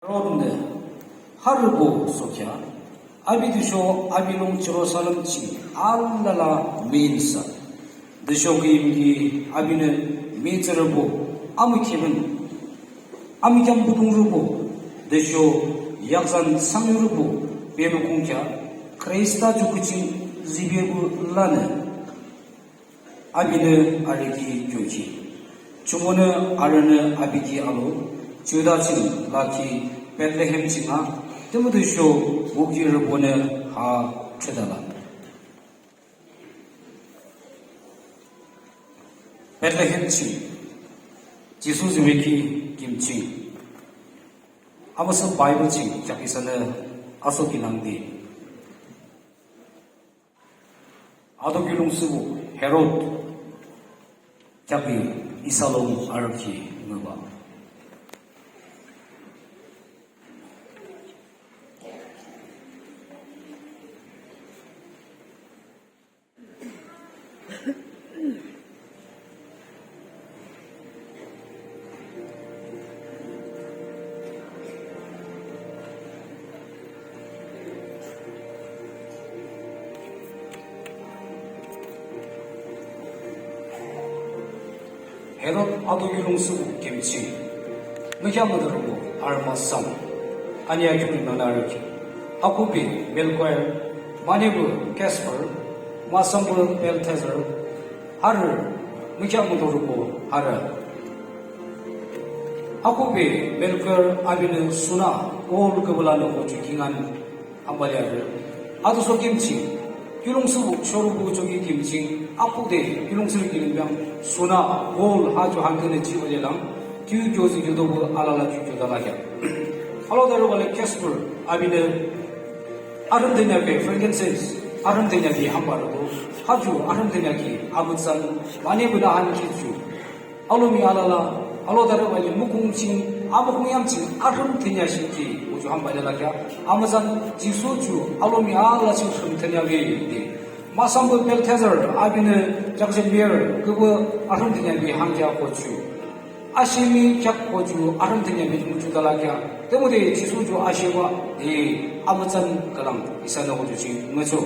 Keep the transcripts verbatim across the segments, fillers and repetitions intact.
Herod nü harübo sokya, api tüsho api lung Jirusalem ching alala müinsa. Tüsho küyimki apinü mihtsürübo, amükeamrü, amükeam budungrübo, tüsho yakzan thsangyurübo bebükungkheak, Khrista ju küching zübepü lanü apinü arü ki kheokhi. Jumonü arünü api ki alo Juda ching lakhi Bethlehem ching a, tümütüsho wukirübonü ha thrüta la. Bethlehem ching Jisu zübekhi kim ching. Amüsüh Bible ching kheak isanü aso kinangde. Ato kiulongthsüpuh Herod kheak isa lung arüki ngübah. Herod ato kiulongthsüpuh kim ching. Mükheahmüdürübo arü mahsam, aniya kiuling nana arüki. Akubi Melchior, mahnepü Gaspar, mahsambü Balthasar, harü mükheahmüdürübo harü. Akubi Melchior apinü suna, gold küpü lanü hoju kingaün ambaliyarü. Ato so kim ching, kiulongthsüpuh shorubo choki kim ching, akude kiulongthsürü kilim biang suna, gold ha ju hankünü jihbah lelang, ju kyosi kyodobo alala ju kyoda lakheah. Alodarübah le Gaspar apinü arhüm thünia be frankincense, arhüm thünia be hambarübo, ha ju arhüm thünia ki amütsan, mahnepü lahan ki ju alomi alala, alodarübah le mukung ching, amukung yam ching arhüm thünia shiki, hoju hambah lakheah. Amütsan Jisu ju alomi alala ching arhüm thünia be de. Mahsambü Balthasar apinü jakjen bir küpü arhüm thünia be hangkheak hoju, ashemi kheak hoju arhüm thünia be muchuda lakheah. Tümüde Jisu ju ashebah de, amütsan khülang isanü hoju ching mücho.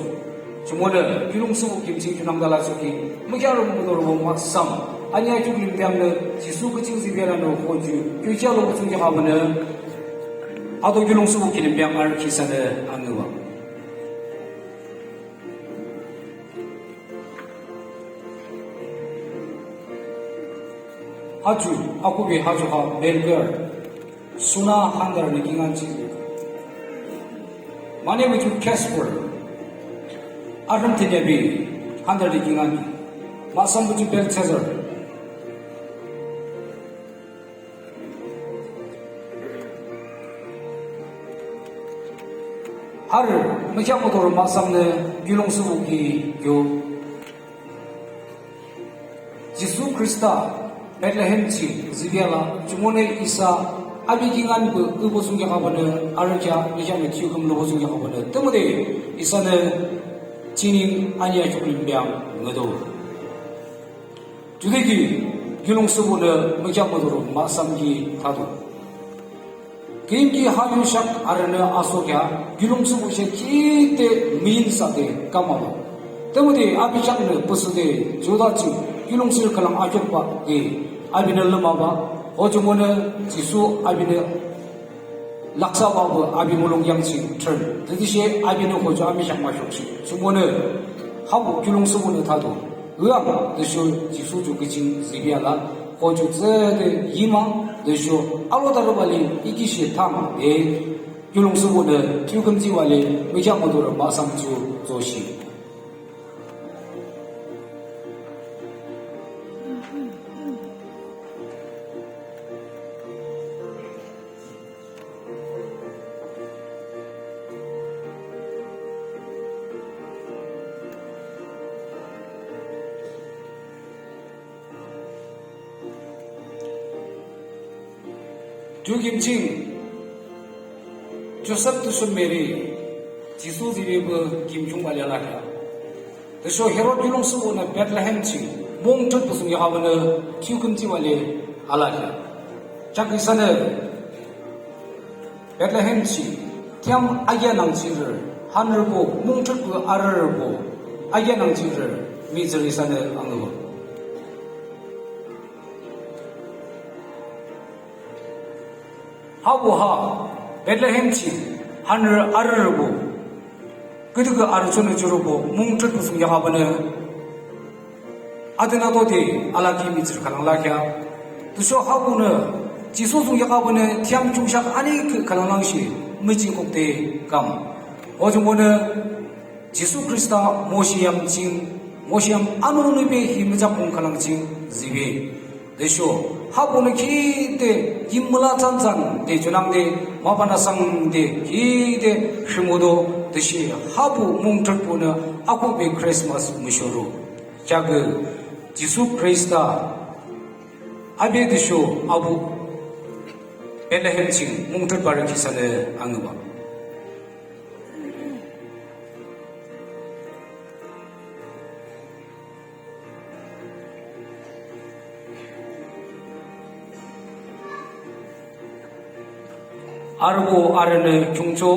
Jumonü kiulongthsüpuh kim ching junangde lachoki, mükheahrü mükheahmüdürübo mahsam, aniya kiuling biangnü Jisu küching zübea lanü hoju kyoki alo küching kheak apünü, ato kiulongthsüpuh kilim biang arüki isanü angübah. Ha ju, akubi ha ju ha Melchior, suna handarünü kingaün ching. Mahnepü ju Gaspar, arhüm thünia be handarünü kingaün. Mahsambü ju Balthasar. Harü mükheahmüdürü mahsamnü kiulongthsüpuh ki yo. Jisu Khrista Bethlehem ching zübea la, jumonü isa api kingaünpü ibo thsungkheak apünü arü kheak, mükheanü thiyu küm lubo thsungkheak apünü. Tümüde isanü ching aniya kiuling biang ngüdo. Judüki kiulongthsüpuhnü mükheahmüdürü mahsam ki thado. Küyimki ha yu shak arünü aso kheak, kiulongthsüpuh she kide müinthsade kamabah. Tümüde api shaknü püsüde Juda ching kiulongthsürü khülang akhiukbah de, apinü lümabah, ho jumonü Jisu apinü laksahbahpü api mulong yam ching thrün. Tütüshe apinü hoju amüshang mashokshih. Jumonü habo kiulongthsüpuhnü thado. Iang tüsho Jisu ju küching zübea la, hoju tsüde yimang tüsho alodarübah le ikishe thang de, kiulongthsüpuhnü thiyu kümjibah le mükheahmüdürü mahsam ju zoshih. Ju kim ching Josep tüsho Mary Jisu zübepü kim khiungbah le alakheah. Tüsho Herod kiulongthsüpuhnü Bethlehem ching mung thrütpü thsungkheak apünü thiyu kümjibah le alakheah. Kheak isanü Bethlehem ching thiyam akeanang jihre, hanrübo mungthrütpü arürübo akeanang jihre mihtsürü isanü angübah. Habo ha Bethlehem ching hanrü arürübo küdükhüh arüchonü jurübo mungthrütpü thsungkheak apünü adenü tode alakhi mihtsürü khülang lakheah. Tüsho habonü Jisu thsungkheak apünü thiyam khiungshang anikhüh khülang langshe müjing kukde kam. O jumonü Jisu Khrista Moshi yam ching, Moshi yam anunü be hi müjapung khülang ching zibe. Tüsho habonü khide kim müla tsantsande junangde mapanü sangde khide rhimodo tüshe habo mungthrütpünü akhuhbe Christmas müshoro. Kheakü Jisu Khrista abe tüsho abuh Bethlehem ching mungthrütbarü ki isanü angübah. Arübo arünü khiungcho,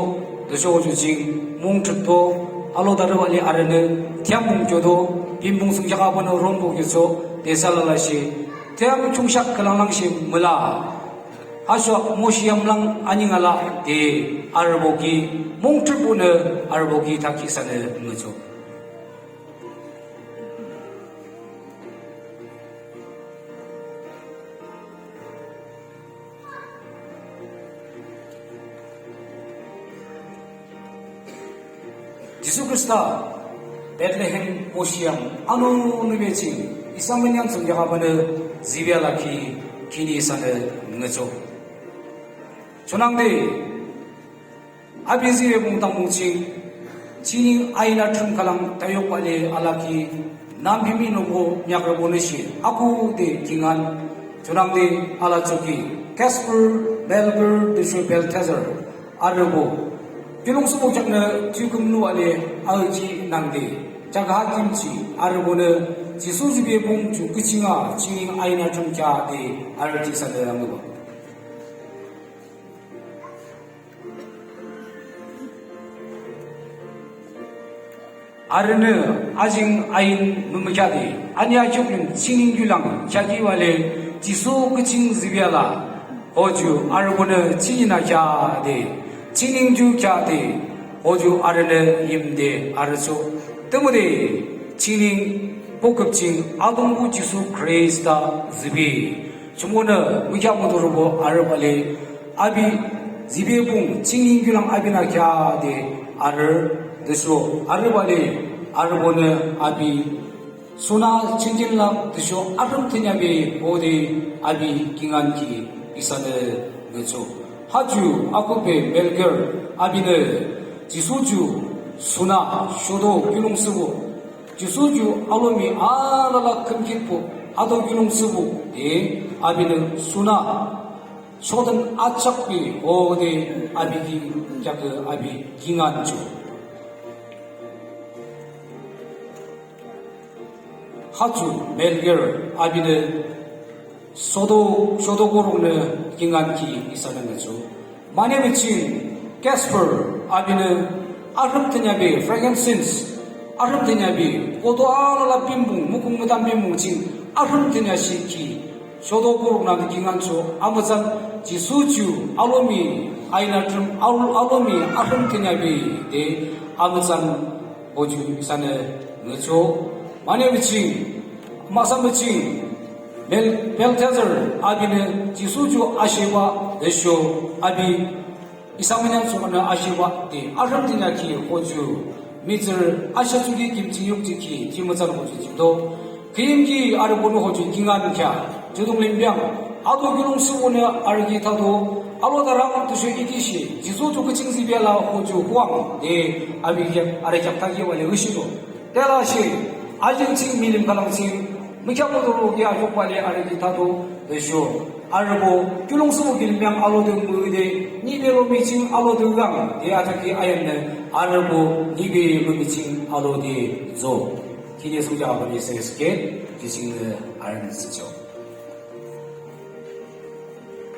tüsho ju ching mungthrütdo, alo darübah le arünü thiyam mung kyodo, bimbung thsungkheak apünü rombo kyocho, de thsülalashe thiyam khiungshang khülang langshe müla. Asho Moshi yam lang aningala de arübo ki mungthrütpünü arübo ki thakhi isanü ngücho. Jisu Khrista Bethlehem Moshi yam anunü be ching isa münyam thsungkheak apünü zibe alakhi khihni isanü ngücho. Junangde api zirepung tangpung ching, ching aina thrüm khülang tayokbah le alakhi nampi mihnubo miyakrübonü she akhuhde kingaün. Junangde alachoki Casper, Melchior tüsho Balthazar arübo kiulongthsübo kheaknü thiyukhüm lubah le alki nangde, kheakü ha kim ching arübonü Jisu zirepung ju küching a ching aina thrüm kheahde arü ki isanü angübah. Arünü ajing ain mümükheahde, ani akhiuklüm ching yu lang kheahkibah le Jisu küching zibe ala, hoju arübonü ching ain kheahde, ching yu kheahde, hoju arünü yimde arücho. Tümüde ching boküp ching Atungpuh Jisu Khrista zibe. Jumonü mükheah muturubo arübah le api zirepung ching yu lang apinü kheahde arü, tüsho arübah le arübonü api suna chingkin lak tüsho arüm thünyabe hode api kingaün ki isanü ngücho. Haju akhuhbe Melchior apinü Jisu ju suna shoto kiulongthsübo, Jisu ju alomi alala khümkhitbo ato kiulongthsübo de apinü suna shoten achakbe hode api ki kheakü api kingaüncho. Haju Melchior apinü shoto, shoto koroknü kingaün ki isanü ngücho. Mane müching Casper apinü arüm thünyabe frankincense, arüm thünyabe koto alala bimbung, mukung mütam bimbung ching arüm thünya shiki shoto koroknü kingaüncho. Amütsan Jisu ju alomi aina thrüm al-, alomi arüm thünyabe de amütsan hoju isanü ngücho. Mane müching, mahsa müching Bel-, Balthazar apinü Jisu ju ashebah tüsho api isa münyam thsungkheaknü ashebah de arüm thünya ki hoju mihtsürü ashachoki kim ching yukjiki thiyumütsan hoju jihdo. Küyimki arübonü hoju kingaün kheah, judüng limbiang ato kiulongthsübonü arü ki thado, alo darang tüsho itishi Jisu ju küching zibe ala hoju huang de api kheak arü kheak thakibah le eshino. Tüshe ajing ching milim khülang ching mükheah muturubo ki ayukbah le arü ki thado, tüsho arübo kiulongthsübo kilim yang alode müde, nihbe lomi ching alode yang de athakhi ayannü arübo nihbe lomi ching alode zo. Khihni thsungkheak apünü isa sike ju chingnü arünü thsücho.